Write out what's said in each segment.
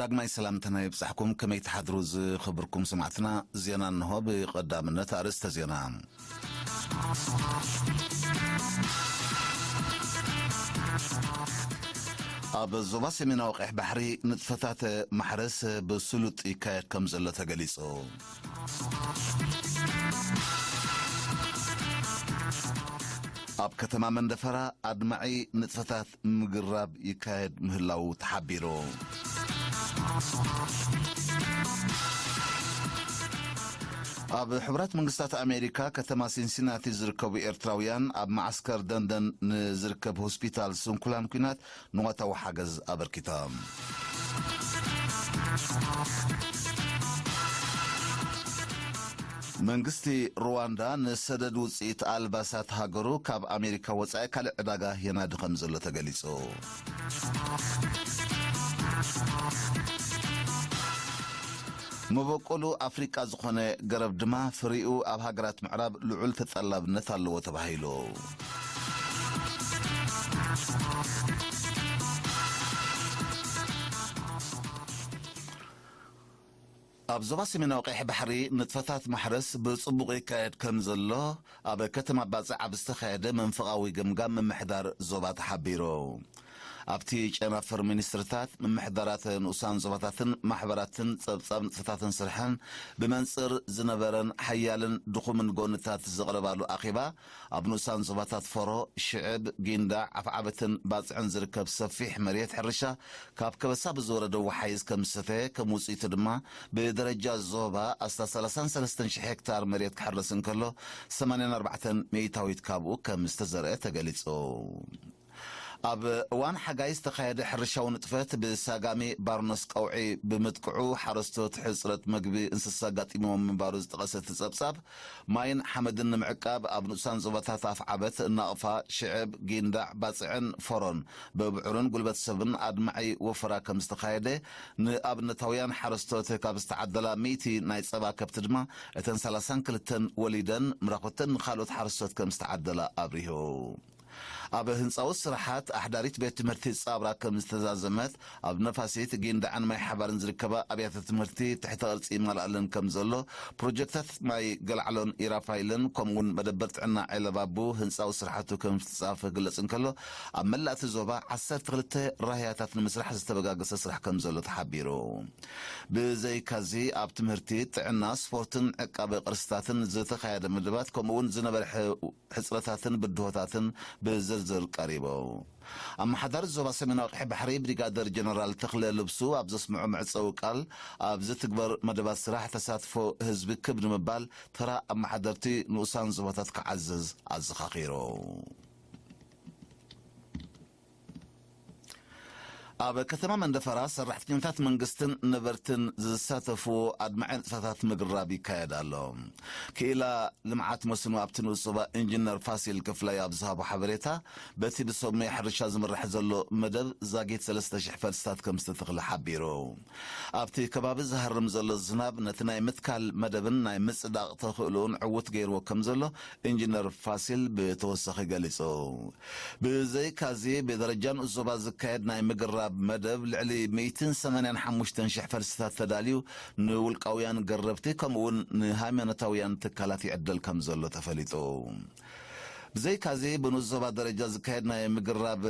ዳግማይ ሰላምታና ይብጻሕኩም። ከመይ ትሓድሩ ዝኽብርኩም ሰማዕትና? ዜና እንሆ። ብቐዳምነት ኣርእስተ ዜና። ኣብ ዞባ ሰሜናዊ ቀይሕ ባሕሪ ንጥፈታት ማሕረስ ብስሉጥ ይካየድ ከም ዘሎ ተገሊጹ። ኣብ ከተማ መንደፈራ ኣድማዒ ንጥፈታት ምግራብ ይካየድ ምህላዉ ተሓቢሩ። ኣብ ሕቡራት መንግስታት ኣሜሪካ ከተማ ሲንሲናቲ ዝርከቡ ኤርትራውያን ኣብ መዓስከር ደንደን ንዝርከብ ሆስፒታል ስንኩላን ኲናት ንዋታዊ ሓገዝ ኣበርኪቶም። መንግስቲ ሩዋንዳ ንሰደድ ውፅኢት ኣልባሳት ሃገሩ ካብ ኣሜሪካ ወፃኢ ካልእ ዕዳጋ የናዲ ከም ዘሎ ተገሊጹ። መበቆሉ ኣፍሪቃ ዝኾነ ገረብ ድማ ፍሪኡ ኣብ ሃገራት ምዕራብ ልዑል ተጠላብነት ኣለዎ ተባሂሉ። ኣብ ዞባ ሰሜናዊ ቀይሕ ባሕሪ ንጥፈታት ማሕረስ ብጽቡቕ ይካየድ ከም ዘሎ ኣብ ከተማ ባጽዕ ኣብ ዝተኻየደ መንፈቓዊ ገምጋም ምምሕዳር ዞባ ተሓቢሩ። ኣብቲ ጨናፍር ሚኒስትርታት፣ ምምሕዳራት ንኡሳን ዞባታትን ማሕበራትን ጸብጻብ ንጥፈታትን ስርሐን ብመንጽር ዝነበረን ሓያልን ድኹምን ጎንታት ዘቕረባሉ ኣኼባ፣ ኣብ ንኡሳን ዞባታት ፎሮ፣ ሽዕብ፣ ጊንዳዕ፣ ኣፍዓበትን ባጽዕን ዝርከብ ሰፊሕ መሬት ሕርሻ ካብ ከበሳ ብዝወረደ ወሓይዝ ከም ዝሰተየ፣ ከም ውጽኢቱ ድማ ብደረጃ ዞባ ኣስታት ሰላሳን ሰለስተን ሽሕ ሄክታር መሬት ክሕረስ እንከሎ፣ ሰማንያን ኣርባዕተን ሚእታዊት ካብኡ ከም ዝተዘርአ ተገሊጹ። ኣብ እዋን ሓጋይ ዝተኻየደ ሕርሻዊ ንጥፈት ብሳጋሚ ባርኖስ ቀውዒ ብምጥቅዑ፣ ሓረስቶት ሕጽረት መግቢ እንስሳ ኣጋጢሞም ምንባሩ ዝጠቐሰ እቲ ጸብጻብ፣ ማይን ሓመድን ንምዕቃብ ኣብ ንኡሳን ዞባታት ኣፍዓበት፣ ናቕፋ፣ ሽዕብ፣ ጊንዳዕ፣ ባጽዕን ፎሮን ብብዕሩን ጉልበት ሰብን ኣድማዒ ወፈራ ከም ዝተኻየደ፣ ንኣብነታውያን ሓረስቶት ካብ ዝተዓደላ ሚእቲ ናይ ጸባ ከብቲ ድማ፣ እተን ሰላሳን ክልተን ወሊደን ምራኹተን ንኻልኦት ሓረስቶት ከም ዝተዓደላ ኣብሪሁ። ኣብ ህንጻዊ ስራሓት ኣሕዳሪት ቤት ትምህርቲ ጻብራ ከም ዝተዛዘመት፣ ኣብ ነፋሲት፣ ጊንዳዕን ማይ ሓባርን ዝርከባ ኣብያተ ትምህርቲ ትሕተ ቅርጺ ይማልኣለን ከም ዘሎ፣ ፕሮጀክታት ማይ ገልዓሎን ኢራፋይልን ከምኡውን መደበር ጥዕና ዒለባቡ ህንጻዊ ስራሕቱ ከም ዝተጻፈ ክግለጽ እንከሎ፣ ኣብ መላእ እቲ ዞባ ዓሰርተ ክልተ ራህያታት ንምስራሕ ዝተበጋገሰ ስራሕ ከም ዘሎ ተሓቢሩ። ብዘይካዚ ኣብ ትምህርቲ፣ ጥዕና፣ ስፖርትን ዕቃበ ቅርስታትን ዝተኻየደ መደባት ከምኡውን ዝነበረ ሕ-፣ ሕጽረታትን ብድሆታትን ብዝርዝር ቀሪቡ። ኣመሓዳሪ ዞባ ሰሜናዊ ቀይሕ ባሕሪ ብሪጋደር ጀነራል ተኽለ ልብሱ ኣብ ዘስምዖ መዕጸዊ ቃል፣ ኣብ ዝትግበር መደባት ስራሕ ተሳትፎ ህዝቢ ክብ ንምባል ተራ ኣመሓደርቲ ንኡሳን ዞባታት ክዓዝዝ ኣዘኻኺሩ። ኣብ ከተማ መንደፈራ ሰራሕተኛታት መንግስትን ነበርትን ዝሳተፍዎ ኣድማዒ ንጥፈታት ምግራብ ይካየድ ኣሎ። ክኢላ ልምዓት መስኖ ኣብቲ ንኡስ ዞባ ኢንጂነር ፋሲል ክፍላይ ኣብ ዝሃቦ ሓበሬታ፣ በቲ ብሰብ ሞያ ሕርሻ ዝምራሕ ዘሎ መደብ ዛጊት ሰለስተ ሽሕ ፈልስታት ከም ዝተተኽለ ሓቢሩ። ኣብቲ ከባቢ ዝሃርም ዘሎ ዝናብ ነቲ ናይ ምትካል መደብን ናይ ምጽዳቕ ተኽእሎኡን ዕዉት ገይርዎ ከም ዘሎ ኢንጂነር ፋሲል ብተወሳኺ ገሊጹ። ብዘይካዚ፣ ብደረጃ ንኡስ ዞባ ዝካየድ ናይ ምግራብ መደብ ልዕሊ ሚእትን ሰማንያን ሓሙሽተን ሽሕ ፈልስታት ተዳልዩ ንውልቃውያን ገረብቲ ከምኡውን ንሃይማኖታውያን ትካላት ይዕደል ከም ዘሎ ተፈሊጡ። ብዘይካዚ፣ ብንኡስ ዞባ ደረጃ ዝካየድ ናይ ምግራብ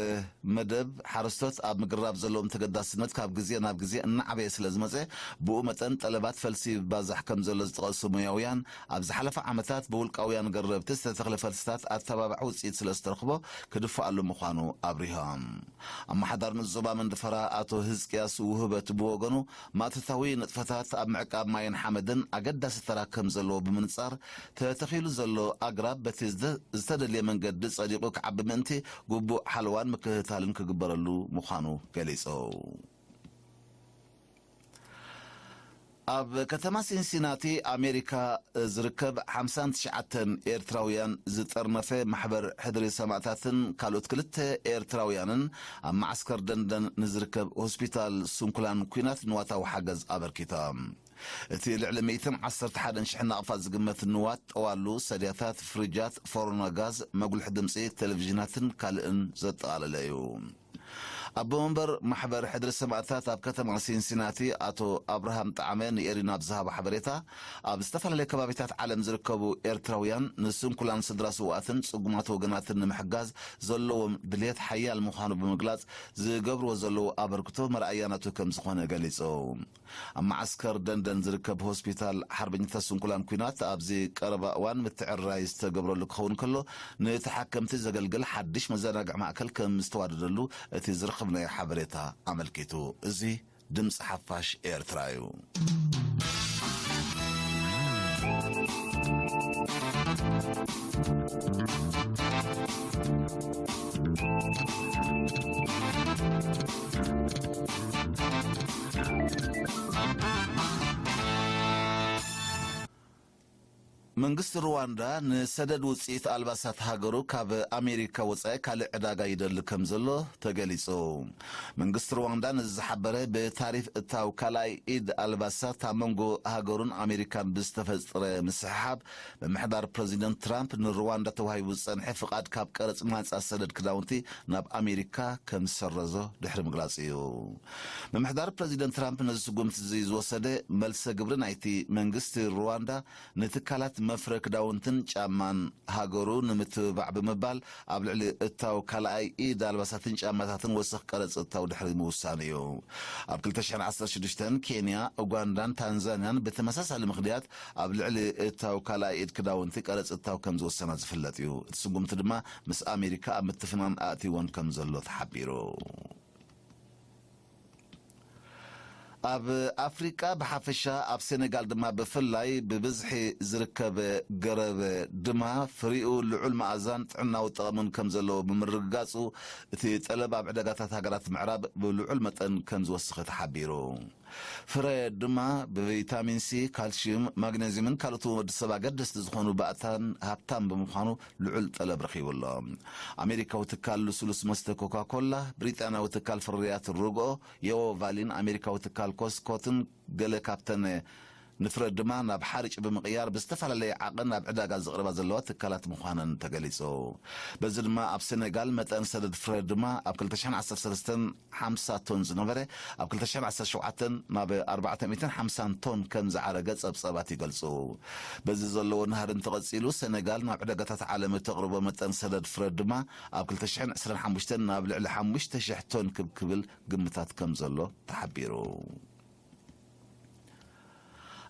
መደብ ሓረስቶት ኣብ ምግራብ ዘለዎም ተገዳስነት ካብ ግዜ ናብ ግዜ እናዓበየ ስለ ዝመጸ፣ ብኡ መጠን ጠለባት ፈልሲ ይባዛሕ ከም ዘሎ ዝጠቐሱ ሞያውያን፣ ኣብ ዝሓለፈ ዓመታት ብውልቃውያን ገረብቲ ዝተተኽለ ፈልስታት ኣተባባዒ ውጽኢት ስለ ዝተረኽቦ ክድፈኣሉ ምዃኑ ኣብሪሆም። ኣመሓዳሪ ንኡስ ዞባ መንደፈራ ኣቶ ህዝቅያስ ውህበት ብወገኑ፣ ማእቶታዊ ንጥፈታት ኣብ ምዕቃብ ማይን ሓመድን ኣገዳሲ ተራ ከም ዘለዎ ብምንጻር፣ ተተኺሉ ዘሎ ኣግራብ በቲ ዝተ-፣ ዝተደልየ መንገዲ ጸዲቑ ክዓቢ ምእንቲ፣ ግቡእ ሓለዋን ምክትታልን ክግበረሉ ምዃኑ ገሊጹ። ኣብ ከተማ ሲንሲናቲ ኣሜሪካ ዝርከብ ሓምሳን ትሽዓተን ኤርትራውያን ዝጠርነፈ ማሕበር ሕድሪ ሰማእታትን ካልኦት ክልተ ኤርትራውያንን ኣብ መዓስከር ደንደን ንዝርከብ ሆስፒታል ስንኩላን ኲናት ንዋታዊ ሓገዝ ኣበርኪቶም። እቲ ልዕሊ ሚእትን ዓሰርተ ሓደን ሽሕን ናቕፋ ዝግመት ንዋት፣ ጠዋሉ፣ ሰድያታት፣ ፍሪጃት፣ ፎርኖ ጋዝ፣ መጉልሒ ድምፂ፣ ቴሌቪዥናትን ካልእን ዘጠቓለለ እዩ። ኣቦ መንበር ማሕበር ሕድሪ ሰማእታት ኣብ ከተማ ሲንሲናቲ ኣቶ ኣብርሃም ጣዕመ ንኤሪና ኣብ ዝሃቦ ሓበሬታ፣ ኣብ ዝተፈላለየ ከባቢታት ዓለም ዝርከቡ ኤርትራውያን ንስንኩላን ስድራ ስውኣትን ጽጉማት ወገናትን ንምሕጋዝ ዘለዎም ድልየት ሓያል ምዃኑ ብምግላጽ፣ ዝገብርዎ ዘለዉ ኣበርክቶ መርኣያ ናቱ ከም ዝኾነ ገሊጹ። ኣብ መዓስከር ደንደን ዝርከብ ሆስፒታል ሓርበኛታት ስንኩላን ኲናት ኣብዚ ቀረባ እዋን ምትዕርራይ ዝተገብረሉ ክኸውን ከሎ፣ ንተሓከምቲ ዘገልግል ሓድሽ መዘናግዒ ማእከል ከም ዝተዋደደሉ እቲ ዝረኸብናዮ ሓበሬታ ኣመልኪቱ። እዚ ድምፂ ሓፋሽ ኤርትራ እዩ። መንግስቲ ሩዋንዳ ንሰደድ ውፅኢት ኣልባሳት ሃገሩ ካብ ኣሜሪካ ወፃኢ ካልእ ዕዳጋ ይደሊ ከም ዘሎ ተገሊጹ። መንግስቲ ሩዋንዳ ነዚ ዝሓበረ፣ ብታሪፍ እታው ካልኣይ ኢድ ኣልባሳት ኣብ መንጎ ሃገሩን ኣሜሪካን ብዝተፈጥረ ምስሕሓብ፣ ምምሕዳር ፕረዚደንት ትራምፕ ንሩዋንዳ ተዋሂቡ ዝጸንሐ ፍቓድ ካብ ቀረጽ ናጻ ሰደድ ክዳውንቲ ናብ ኣሜሪካ ከም ዝሰረዞ ድሕሪ ምግላጹ እዩ። ምምሕዳር ፕረዚደንት ትራምፕ ነዚ ስጉምቲ እዚ ዝወሰደ፣ መልሰ ግብሪ ናይቲ መንግስቲ ሩዋንዳ ንትካላት መፍረ ክዳውንትን ጫማን ሃገሩ ንምትብባዕ ብምባል፣ ኣብ ልዕሊ እታው ካልኣይ ኢድ ኣልባሳትን ጫማታትን ወሰኽ ቀረጽ እታው ድሕሪ ምውሳኑ እዩ። ኣብ ክልተ ሽሕን ዓሰርተ ሽዱሽተን ኬንያ፣ ኡጋንዳን ታንዛንያን ብተመሳሳሊ ምኽንያት ኣብ ልዕሊ እታው ካልኣይ ኢድ ክዳውንቲ ቀረጽ እታው ከም ዝወሰና ዝፍለጥ እዩ። እቲ ስጉምቲ ድማ ምስ ኣሜሪካ ኣብ ምትፍናን ኣእትይወን ከም ዘሎ ተሓቢሩ። ኣብ ኣፍሪቃ ብሓፈሻ፣ ኣብ ሴኔጋል ድማ ብፍላይ ብብዝሒ ዝርከብ ገረብ ድማ ፍሪኡ ልዑል መኣዛን ጥዕናዊ ጠቕምን ከም ዘለዎ ብምርግጋጹ፣ እቲ ጠለብ ኣብ ዕዳጋታት ሃገራት ምዕራብ ብልዑል መጠን ከም ዝወሰኸ ተሓቢሩ። ፍረ ድማ ብቪታሚን ሲ፣ ካልሽዩም፣ ማግኔዚየምን ካልኦት ወዲ ሰብ ኣገደስቲ ዝኾኑ ባእታን ሃብታም ብምዃኑ ልዑል ጠለብ ረኺቡ ኣሎ። ኣሜሪካዊ ትካል ልስሉስ መስተ ኮካ ኮላ፣ ብሪጣንያዊ ትካል ፍርያት ርግኦ የዎ ቫሊን፣ ኣሜሪካዊ ትካል ኮስኮትን ገለ ካብተን ንፍረ ድማ ናብ ሓርጭ ብምቕያር ብዝተፈላለየ ዓቐን ናብ ዕዳጋ ዝቕርባ ዘለዋ ትካላት ምዃነን ተገሊጹ። በዚ ድማ ኣብ ሴኔጋል መጠን ሰደድ ፍረ ድማ ኣብ ክልተ ሽሕን ዓሰርተ ሰለስተን ሓምሳ ቶን ዝነበረ፣ ኣብ ክልተ ሽሕን ዓሰርተ ሸውዓተን ናብ ኣርባዕተ ሚእትን ሓምሳን ቶን ከም ዝዓረገ ጸብጻባት ይገልጹ። በዚ ዘለዎ ናህሪ እንተቐጺሉ፣ ሴኔጋል ናብ ዕዳጋታት ዓለም እተቕርቦ መጠን ሰደድ ፍረ ድማ ኣብ ክልተ ሽሕን ዕስራን ሓሙሽተን ናብ ልዕሊ ሓሙሽተ ሽሕ ቶን ክብ ክብል ግምታት ከም ዘሎ ተሓቢሩ።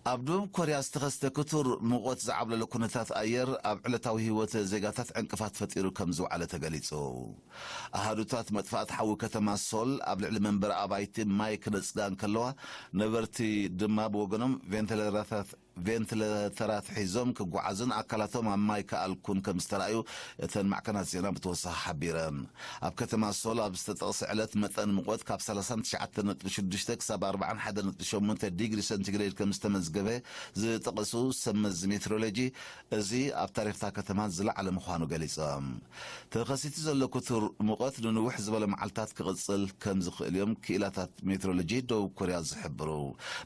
ኣብ ደቡብ ኮርያ ዝተኸስተ ክቱር ሙቐት ዝዓብለሎ ኩነታት ኣየር ኣብ ዕለታዊ ህይወት ዜጋታት ዕንቅፋት ፈጢሩ ከም ዝወዓለ ተገሊጹ። ኣሃዱታት መጥፋእቲ ሓዊ ከተማ ሶል ኣብ ልዕሊ መንበሪ ኣባይቲ ማይ ክነጽጋ እንከለዋ፣ ነበርቲ ድማ ብወገኖም ቬንቲሌተራት፣ ቬንቲሌተራት ሒዞም ክጓዓዙን ኣካላቶም ኣብ ማይ ክኣልኩን ከም ዝተራእዩ እተን ማዕከናት ዜና ብተወሳኺ ሓቢረን። ኣብ ከተማ ሶል ኣብ ዝተጠቕሰ ዕለት መጠን ሙቐት ካብ ሰላሳን ትሽዓተን ነጥቢ ሽዱሽተ ክሳብ ኣርባዓን ሓደን ነጥቢ ሸሞንተ ዲግሪ ሰንቲግሬድ ከም ዝተመዝገበ ዝጠቐሱ ሰብ መዚ ሜትሮሎጂ፣ እዚ ኣብ ታሪኽታ ከተማ ዝለዓለ ምዃኑ ገሊጾም። ተኸሲቱ ዘሎ ክቱር ሙቐት ንንውሕ ዝበለ መዓልታት ክቕጽል ከም ዝኽእል እዮም ክኢላታት ሜትሮሎጂ ደቡብ ኮርያ ዝሕብሩ።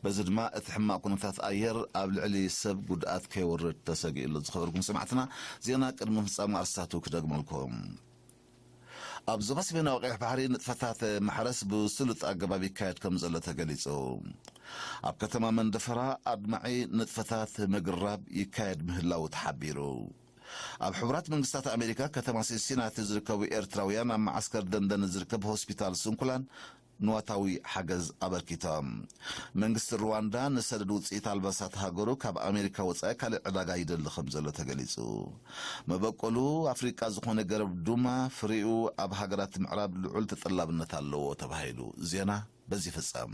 በዚ ድማ እቲ ሕማቕ ኩነታት ኣየር ኣብ ልዕሊ ሰብ ጉድኣት ከየውርድ ተሰጊኡ ኣሎ። ዝኸበርኩም ሰማዕትና፣ ዜና ቅድሚ ምፍጻም ኣርስታቱ ክደግመልኩም። ኣብ ዞባ ሰሜናዊ ቀይሕ ባሕሪ ንጥፈታት ማሕረስ ብስሉጥ ኣገባብ ይካየድ ከም ዘሎ ተገሊጹ። ኣብ ከተማ መንደፈራ ኣድማዒ ንጥፈታት ምግራብ ይካየድ ምህላዉ ተሓቢሩ። ኣብ ሕቡራት መንግስታት ኣሜሪካ ከተማ ሲንሲናቲ ዝርከቡ ኤርትራውያን ኣብ መዓስከር ደንደን ዝርከብ ሆስፒታል ስንኩላን ንዋታዊ ሓገዝ ኣበርኪቶም። መንግስቲ ሩዋንዳ ንሰደድ ውፅኢት ኣልባሳት ሃገሩ ካብ ኣሜሪካ ወፃኢ ካልእ ዕዳጋ ይደሊ ከም ዘሎ ተገሊጹ። መበቆሉ ኣፍሪቃ ዝኾነ ገረብ ዱማ ፍሪኡ ኣብ ሃገራት ምዕራብ ልዑል ተጠላብነት ኣለዎ ተባሂሉ። ዜና በዚ ይፍጸም።